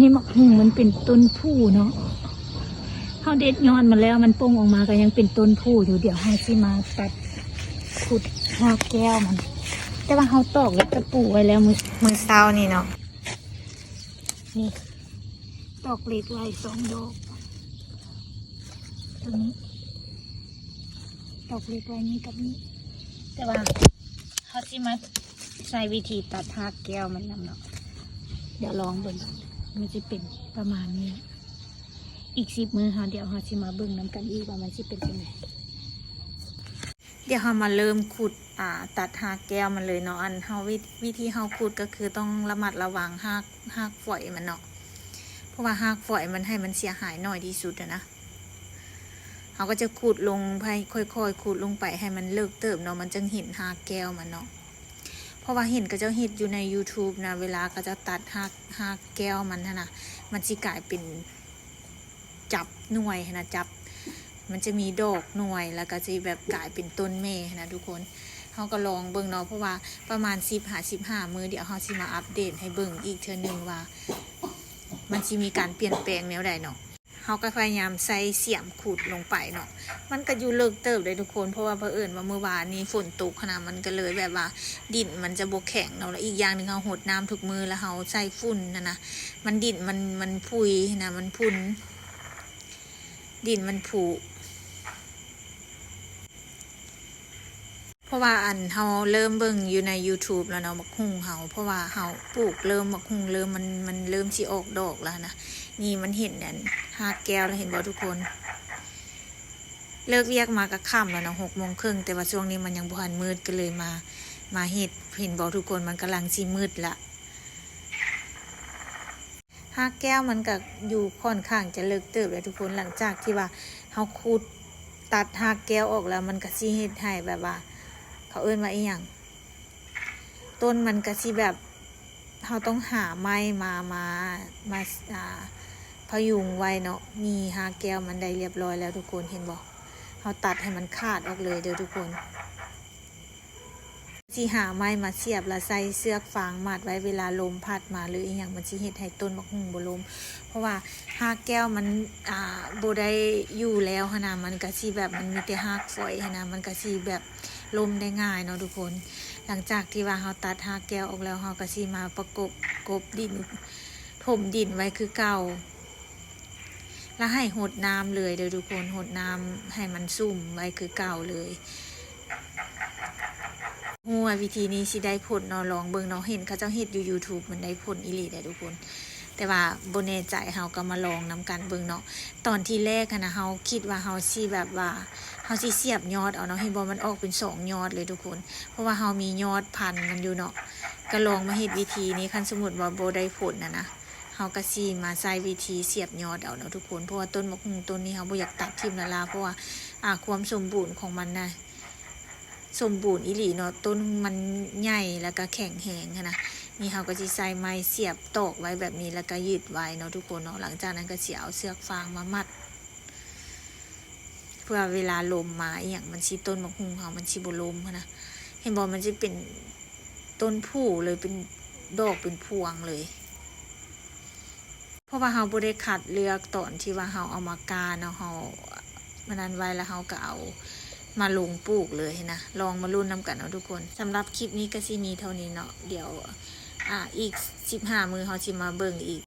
ນີ້ໝາກຫຸ່ງມັນເປັນຕົ້ນຜູ້ເນາະ ເຮົາເດັດຍອດມັນແລ້ວ ມັນປົ່ງອອກມາກໍຍັງເປັນຕົ້ນຜູ້ຢູ່. ດຽວເຮົາຊິມາຕັດຂຸດຮາກແກ້ວມັນ ແຕ່ວ່າເຮົາຕອກເຫຼັກຕະປູໄວ້ແລ້ວມື້ ມື້ເຊົ້ານີ້ເນາະ. ນີ້ ຕອກເຫຼັກໄວ້ສອງດອກ ຕົວນີ້ ຕອກເຫຼັກໄວ້ນີ້ກັບນີ້ ແຕ່ວ່າເຮົາຊິມາໃຊ້ວິທີຕັດຮາກແກ້ວມັນນຳເນາະ. ດຽວລອງເບິ່ງ ມັນຊິເປັນປະມານນີ້. ອີກສິບມື້ເຮົາ ດຽວເຮົາຊິມາເບິ່ງນຳກັນອີກວ່າມັນຊິເປັນຈັ່ງໃດ. ດຽວເຮົາມາເລີ່ມຂຸດ ອ່າ ຕັດຮາກແກ້ວມັນເລີຍເນາະ. ອັນເຮົາ ວິ ວິທີເຮົາຂຸດກໍຄືຕ້ອງລະມັດລະວັງຮາກ ຮາກຝອຍມັນເນາະ ເພາະວ່າຮາກຝອຍມັນໃຫ້ມັນເສຍຫາຍໜ້ອຍທີ່ສຸດນະ. ເຮົາກໍຈະຂຸດລົງໄປ ຄ່ອຍໆ ຂຸດລົງໄປໃຫ້ມັນເລິກເຕີບເນາະ ມັນຈຶ່ງເຫັນຮາກແກ້ວມັນເນາະ. ເພາະວ່າເຫັນເຂົາເຈົ້າເຮັດຢູ່ໃນ YouTube ນະ ເວລາເຂົາເຈົ້າຕັດຮາກ ຮາກແກ້ວມັນຫັ້ນນະ ມັນຊິກາຍເປັນຈັບໜ່ວຍຫັ້ນນະ ຈັບ ມັນຈະມີດອກໜ່ວຍ ແລ້ວກໍຊິແບບກາຍເປັນຕົ້ນແມ່ຫັ້ນນະທຸກຄົນ. ເຮົາກໍລອງເບິ່ງເນາະ ເພາະວ່າປະມານສິບຫາສິບຫ້າມື້ ດຽວເຮົາຊິມາອັບເດດໃຫ້ເບິ່ງອີກເທື່ອໜຶ່ງວ່າ ມັນຊິມີການປ່ຽນແປງແນວໃດເນາະ. ເຮົາກໍພະຍາຍາມໃຊ້ສຽມຂຸດລົງໄປເນາະ ມັນກໍຢູ່ເລິກເຕີບເດ້ທຸກຄົນ ເພາະວ່າເຜີອິນວ່າມື້ວານນີ້ຝົນຕົກຫັ້ນນະ ມັນກໍເລີຍແບບວ່າດິນມັນຈະບໍ່ແຂງເນາະ ແລ້ວອີກຢ່າງໜຶ່ງເຮົາຫົດນ້ຳທຸກມື້ ແລ້ວເຮົາໃສ່ຝຸ່ນຫັ້ນນະ ມັນດິນມັນ ມັນຜຸຍຫັ້ນນະ ມັນພຸ່ນ ດິນມັນຜຸ. ເພາະວ່າອັນເຮົາເລີ່ມເບິ່ງຢູ່ໃນ YouTube ແລ້ວເນາະ ໝາກຫຸ່ງເຮົາ ເພາະວ່າເຮົາປູກເລີ່ມ ໝາກຫຸ່ງເລີ່ມ ມັນ ມັນເລີ່ມຊິອອກດອກແລ້ວນະ. ນີ້ມັນເຫັນອັນຮາກແກ້ວແລ້ວ ເຫັນບໍ່ທຸກຄົນ? ເລີກວຽກມາກໍຄ່ຳແລ້ວເນາະ ຫົກໂມງເຄິ່ງ ແຕ່ວ່າຊ່ວງນີ້ມັນຍັງບໍ່ທັນມືດ ກໍເລີຍມາ ມາເຮັດ ເຫັນບໍ່ທຸກຄົນ? ມັນກຳລັງຊິມືດລະ. ຮາກແກ້ວມັນກະຢູ່ຂ້ອນຂ້າງຈະເລິກເຕີບແລ້ວທຸກຄົນ. ຫຼັງຈາກທີ່ວ່າເຮົາຂຸດຕັດຮາກແກ້ວອອກແລ້ວ ມັນກະຊິເຮັດໃຫ້ແບບວ່າ ເຂົາເອີ້ນວ່າອີ່ຫຍັງ ຕົ້ນມັນກະຊິແບບ ເຮົາຕ້ອງຫາໄມ້ມາ ມາ ມາ ອ່າ ພະຍຸງໄວ້ເນາະ. ນີ້ຮາກແກ້ວມັນໄດ້ລຽບຮ້ອຍແລ້ວທຸກຄົນ ເຫັນບໍ່? ເຮົາຕັດໃຫ້ມັນຂາດອອກເລີຍເດີທຸກຄົນ. ຊິຫາໄມ້ມາສຽບ ແລ້ວໃສ່ເຊືອກຟາງມັດໄວ້ ເວລາລົມພັດມາ ຫຼື ອີ່ຫຍັງ ມັນຊິເຮັດໃຫ້ຕົ້ນບັກຫຸ່ງບໍ່ລົ້ມ ເພາະວ່າຮາກແກ້ວມັນ ອ່າ ບໍ່ໄດ້ຢູ່ແລ້ວຫັ້ນນະ ມັນກະຊິແບບ ມັນມີແຕ່ຮາກຝອຍຫັ້ນນະ ມັນກະຊິແບບລົ້ມໄດ້ງ່າຍເນາະທຸກຄົນ. ຫຼັງຈາກທີ່ວ່າເຮົາຕັດຮາກແກ້ວອອກແລ້ວ ເຮົາກະຊິມາປະກົບ ກົບດິນ ຖົມດິນໄວ້ຄືເກົ່າ. ແລ້ວໃຫ້ຫົດນ້ຳເລີຍເດີທຸກຄົນ ຫົດນ້ຳໃຫ້ມັນຊຸ່ມໄວ້ຄືເກົ່າເລີຍ. ຮູ້ວ່າວິທີນີ້ຊິໄດ້ຜົນເນາະ ລອງເບິ່ງເນາະ ເຫັນເຂົາເຈົ້າເຮັດຢູ່ YouTube ມັນໄດ້ຜົນອີ່ຫຼີເດ້ທຸກຄົນ ແຕ່ວ່າບໍ່ແນ່ໃຈ ເຮົາກໍມາລອງນຳກັນເບິ່ງເນາະ. ຕອນທີແລກຫັ້ນນະ ເຮົາຄິດວ່າເຮົາຊິແບບວ່າ ເຮົາຊິສຽບຍອດເອົາເນາະ ເຫັນບໍ່ ມັນອອກເປັນສອງຍອດເລີຍທຸກຄົນ ເພາະວ່າເຮົາມີຍອດພັນມັນຢູ່ເນາະ. ກໍລອງມາເຮັດວິທີນີ້ ຄັນສົມມຸດວ່າບໍ່ໄດ້ຜົນຫັ້ນນະ ເຮົາກະຊິມາໃຊ້ວິທີສຽບຍອດເອົາເນາະທຸກຄົນ ເພາະວ່າຕົ້ນບັກຫຸ່ງຕົ້ນນີ້ເຮົາບໍ່ຢາກຕັດຖິ້ມລ້າໆ ເພາະວ່າ ອ່າ ຄວາມສົມບູນຂອງມັນນະ ສົມບູນອີ່ຫຼີເນາະ ຕົ້ນມັນໃຫຍ່ ແລ້ວກະແຂງແຮງຫັ້ນນະ. ນີ້ເຮົາກະຊິໃຊ້ໄມ້ສຽບຕອກໄວ້ແບບນີ້ ແລ້ວກະຍືດໄວ້ເນາະທຸກຄົນເນາະ. ຫຼັງຈາກນັ້ນກະຊິເອົາເຊືອກຟາງມາມັດ ເພື່ອເວລາລົມມາອີ່ຫຍັງ ມັນຊິ ຕົ້ນບັກຫຸ່ງເຮົາມັນຊິບໍ່ລົ້ມຫັ້ນນະ. ເຫັນບໍ່ ມັນຊິເປັນຕົ້ນຜູ້ເລີຍ ເປັນດອກເປັນພວງເລີຍ ເພາະວ່າເຮົາບໍ່ໄດ້ຄັດເລືອກຕອນທີ່ວ່າເຮົາເອົາມາກ້າເນາະ ເຮົາ ອັນນັ້ນໄວ້ ແລ້ວເຮົາກໍເອົາມາລົງປູກເລີຍນະ. ລອງມາລຸ້ນນຳກັນເນາະທຸກຄົນ. ສຳລັບຄລິບນີ້ກໍຊິມີເທົ່ານີ້ເນາະ ດຽວ ອ່າ ອີກສິບຫ້າມື້ເຮົາຊິມາເບິ່ງອີກ.